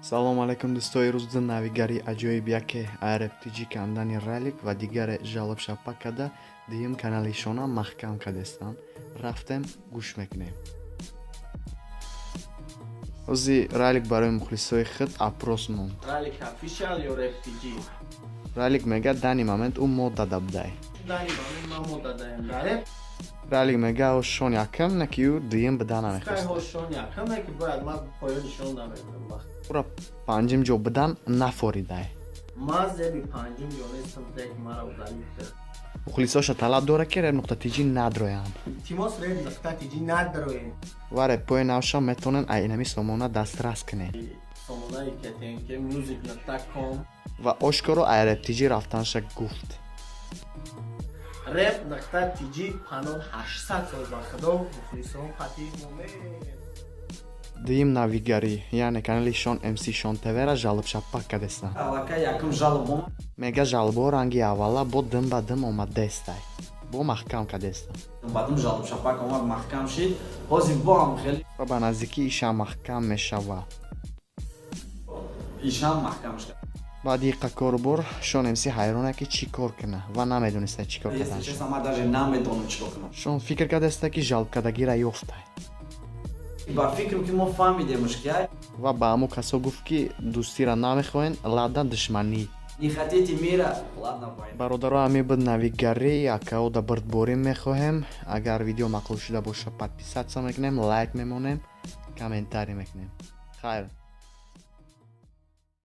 Салому алайкум, дӯстои. Рӯзда навигари аҷоиб: яке РФТГ кандани Ралик ва дигаре жалоб шапак карда, дуюм каналишона маҳкам кардестанд. Рафтем, гӯш мекунем. Ҳози Ралик барои мухлисои худ опрос монд. Ралик Official ё RFTG? Ралик мега, данный момент ӯ мо дада будай. Данный момент ман мо дадаем дар реп. Ралик мега, ӯ шон якам, не ки ӯ дуюм буда намехост. Кайҳо шон якам, не ки бояд ман поёни шон намедам вақт. Ӯра панҷум ҷо будан нафоридай. Ман зеби панҷум ҷо нестам, трек мара удалить кард. Мухлисоша талаб дорад, ки rep.tg надроянд. Илтимос, rep.tg надроем. Ва репои навша метавонен айнами сомона дастрас кунед. Сомонаи ктнк music.com. Ва ошкоро РФТГ рафтанша гуфт. rep.tg панон 800 сол ба худо, мухлисон қатъи момед. Дуюм навигарӣ, яъне канали Шон МС Шон ТВра жалоб шапак кардестанд. Аллакай якум жалоб омад. Мега, жалобҳо ранги аввала бо дим ба дим омадестай, бо маҳкам кардестанд. Баъдум жалоб шапак омад, маҳкам шид. Ҳозир бо ҳам хеле. Ва ба наздикӣ ишам маҳкам мешавад. Ишам маҳкам шуд. Баъди иққа корубор Шон МС ҳайроне, ки чӣ кор куна, ва намедониста чӣ кор Если кардан. честно, ман даже намедонам, чӣ кор кунам. Шон фикр кардеста, ки жалобкардагира ёфтай. Ба фикрам, ки мо фаҳмидемш, ки ай Ва ба ҳамун касо гуфт, ки дӯстира намехоҳен, ладно, душманӣ. Не хотите мира, ладно, война. Бародаро, ҳамин буд навигарӣ. Акаода бурдборӣ мехоҳем. Агар видео маъқул шуда боша, подписаться мекунем, лайк мемонем, комментарий мекунем. Хайр.